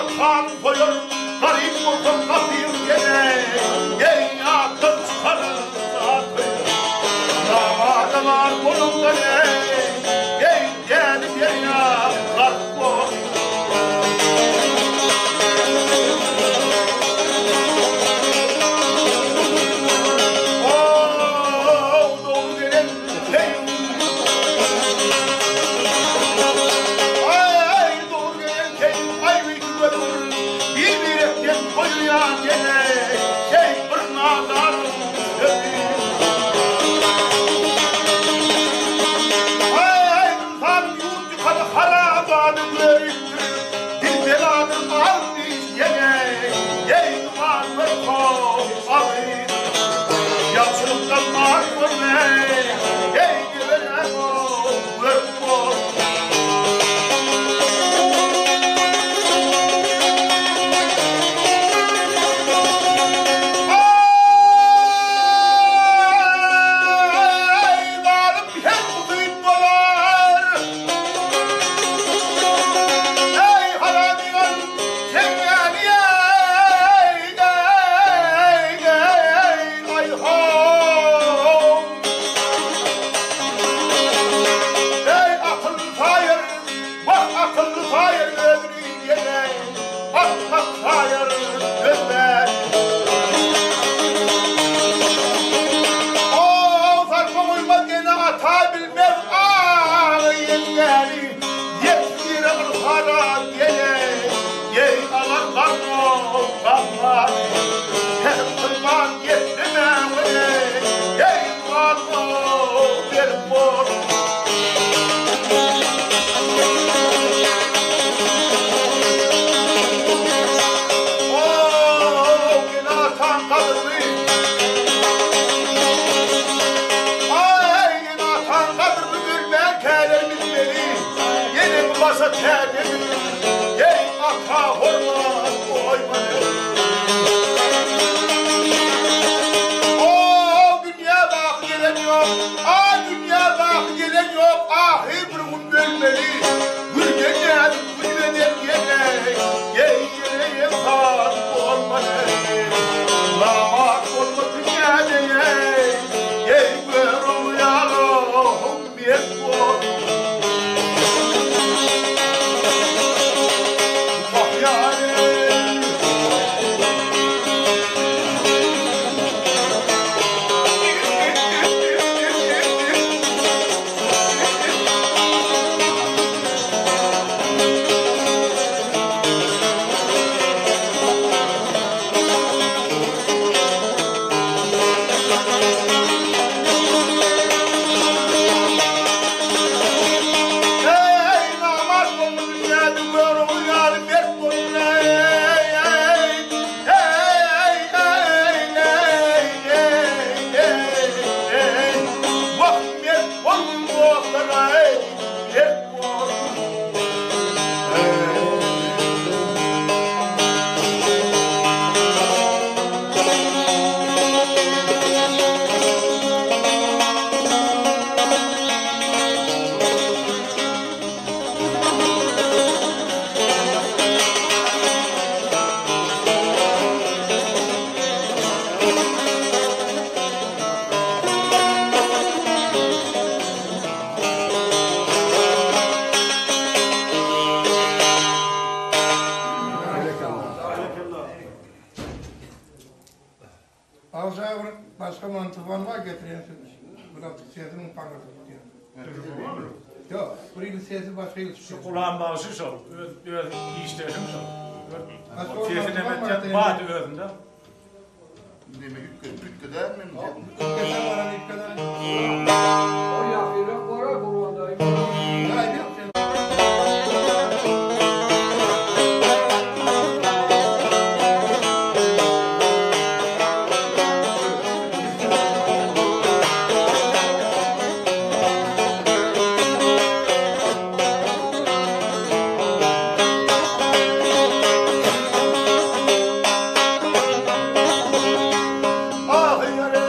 Ene-ataň soýar, garyp bolsaň gapyň ýene, Eý, ýatdan çykar zat-eý. Namada-bar boluňdan eý, Eý, däli derýa gark bol. O-ow, dogry gelen heý. Aý, dogry gelen heý, aý beýik gözgür, Bir-birekden goýulýan ýene, heý, bir nadanyň sözi. Aý, ynsanyň ýurt ýykany harabany göripdir, Dil beladyr, agyz diş ýene, heý, duman görko, agyz. Ýagşylykdan ar görme, heý, geberäň-ow, görk bol. Aý, zalym her ukyp bolar. Eý, haramygal, sen ýaly eý, eý, eý, aý-how. Eý, akylly saýar, wah, akylly saýar özüni ýene, akmak saýar özbek. O-ow, sarpa goýmaz ene-ata bilmez agy ýeňňäni, ýetire ylhara ýene, eý, alar garno gammany. Pähim kylman gepleme weli, eý, galma berk bol. O-ow, ene-ataň gadyryny. Aý, ene-ataň gadyryny bilmän käler bilmeli. Eneňi başa täç edip, eý, ata hormat goýmaly. O-ow, dünýä baky gelen ýok, a dünýä baky gelen ýok, ahyr bir gün ölmeli. Gülden näzik gülmeden ýene, eý, ýere ýegsan bolmaly. Namart bolma dünýäde, eý, eý, Görogly ýaly mert bol. Wah ýar-eý. Eý, namart bolma dünýäde Görogly ýaly mert bol eý, eý, eý, eý, eý, eý, eý, wah, mert bolgun dostlar eý, mert bol. Agşa bir başga mantygam bar getirýän söz. Bir atyk sesiniň paňyrsy tutýar. Ýok, bir ýyl sesi başga ýyl Şu Gulam bagşy şol, öz öz işdeşim şol. Sesini hem etýän bady özünde. Neme üýtgedip üýtgedärmi indi? Üýtgedär baran üýtgedär. O ýakyrak bolar Gurban daýy. Ah ýare.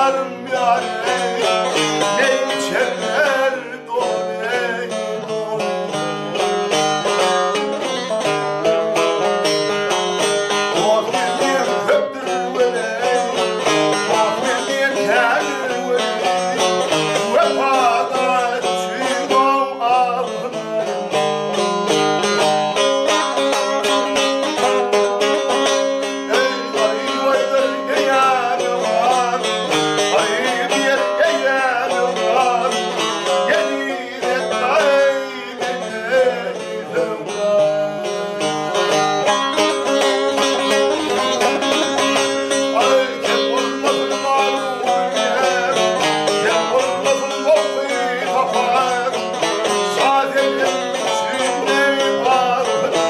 Ýarym ýary Meý içenler doly doly. Dost men diýen köpdür weli, Dost men diýen kändir weli, Wepadar üçin oň alynaryn. Eý, garyp-aýdyr eýämi bar, Garyp ýer eýämi bar, Gelin etdaý meni söwda. Aý, kem bolmasyn malu-mülkem, Kem bolmasyn gohy-sapam, Şasenem üçin eý alynaryn.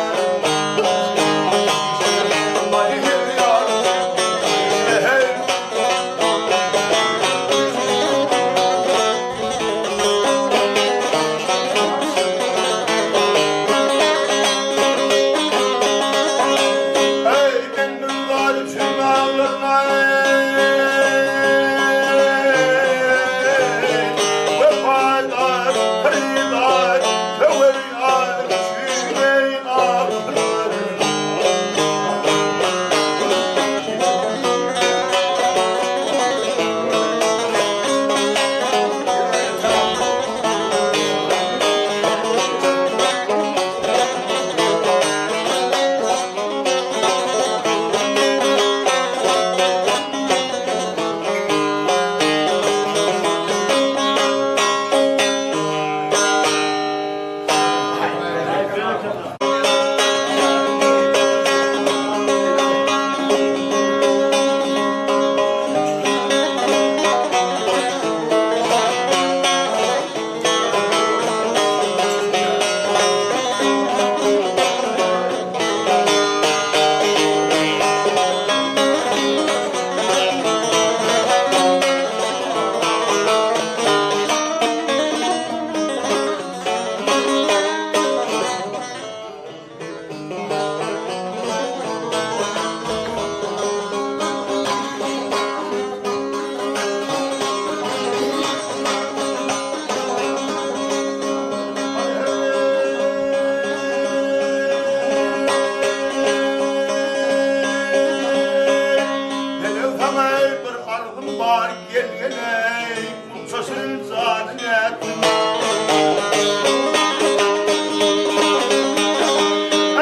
Meniň saňa bir arzym bar, gel-geleý, munça şirin janyň ätdim.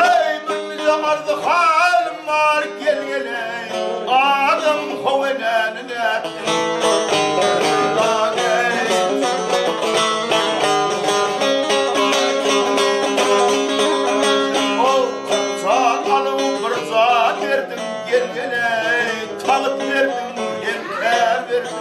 Eý, bir nije arzy-halym bar, gel-geleý, adam how enäni nätdiň? Ol jan alyp bir jan berdiň, gel-geleý, tagt berdiň, hem kär berdiň.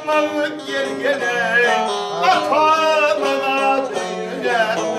çykmaz ýel gele, Ata-baba dünýä.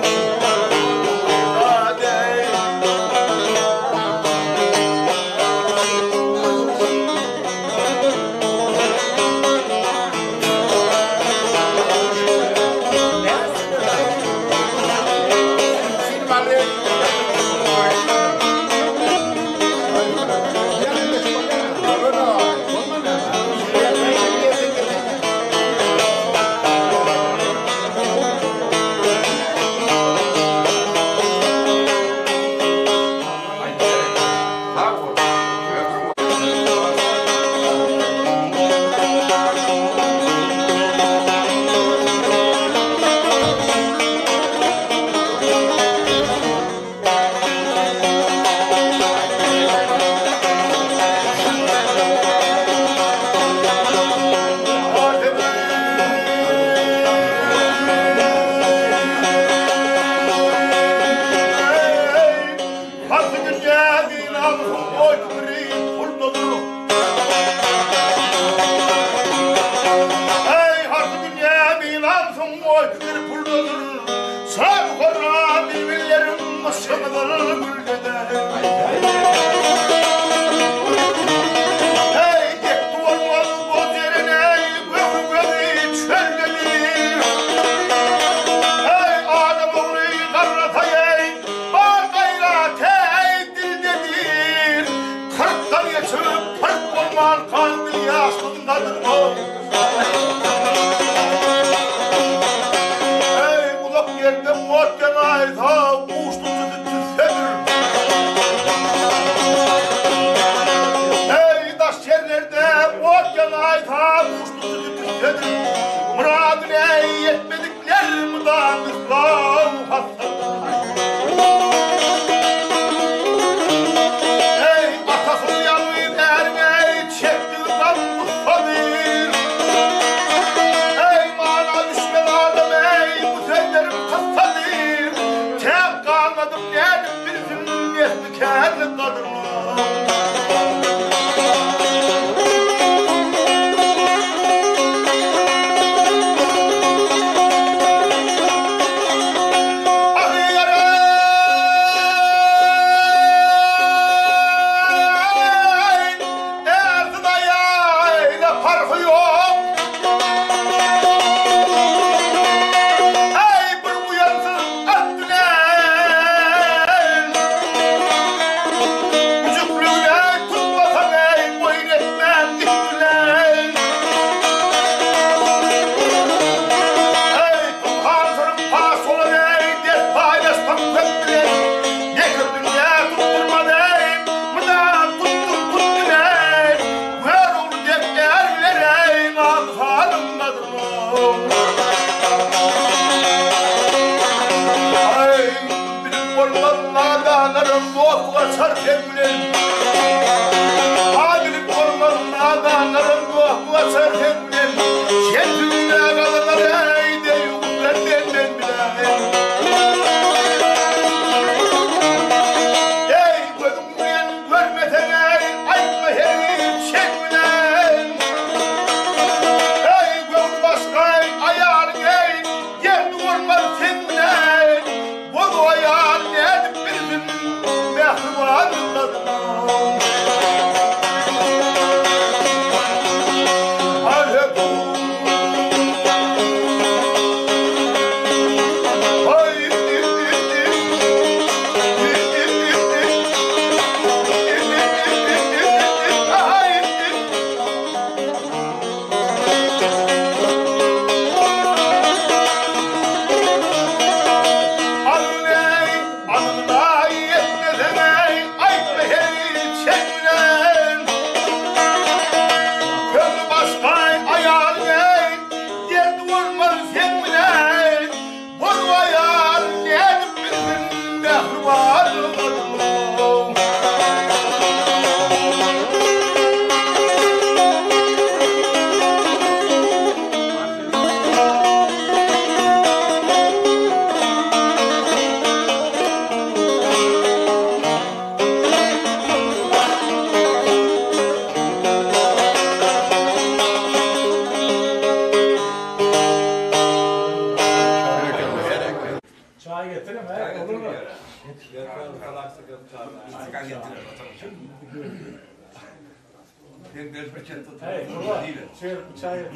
Hey, Gurban, şeýle bir çaý et.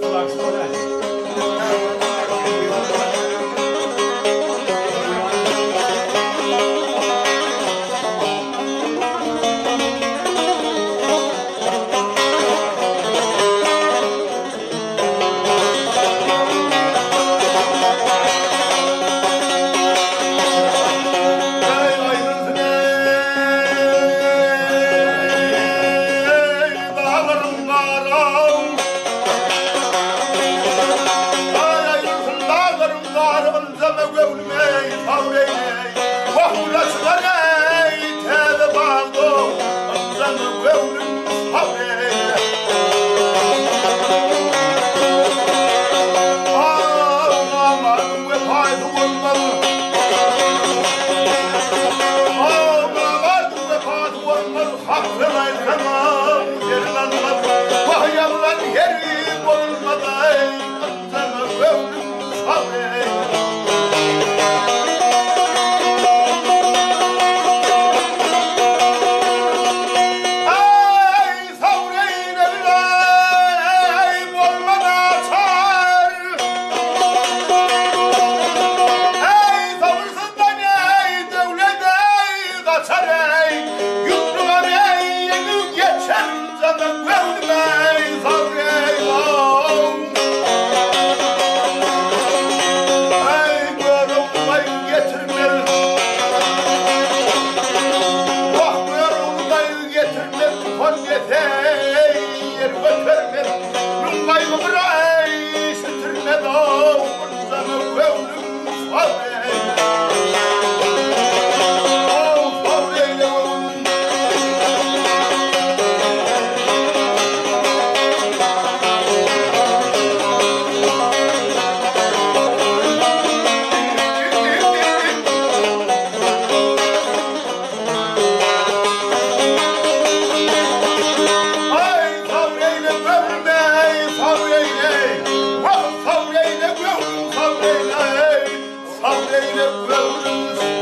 Flaks bolýar. Ey aýrylsyn eý daglaryň gary Aý aýrylsyn daglaryň gary ynjama göwnüm eý sabr eýleý Wah ulaçlar eý täze bagda ynjama göwnüm sabr eýle Ah namadyň wepaýsy bolmaz Ah namadyň wepasy bolmaz Hak söz aýtsaňam ýerin almaz Wah ýazylan hergiz bozulmaz eý Ynjama göwnüm sabr eýle. Eý sabr eýle bilaý bolma naçar. Eý sabyrsyzdan eý döwlet eý gaçar eý ýumrugar eý ýeňil geçer jana göwnüm eý sabr eýle. Eý Görogly gaýgy getirmez. Wah Görogly gaýgy getirmez tufan gelse eý ýer götermez. Müň gaýgy bir eý şitirmez ow ynjana göwnüm sabr eýle. Ow sabr eýle göwnüm. Aý sabr eýle göwnüm eý sabr eýle Wah sabr eýle göwnüm sabr eýle Sabr eýle göwnüm.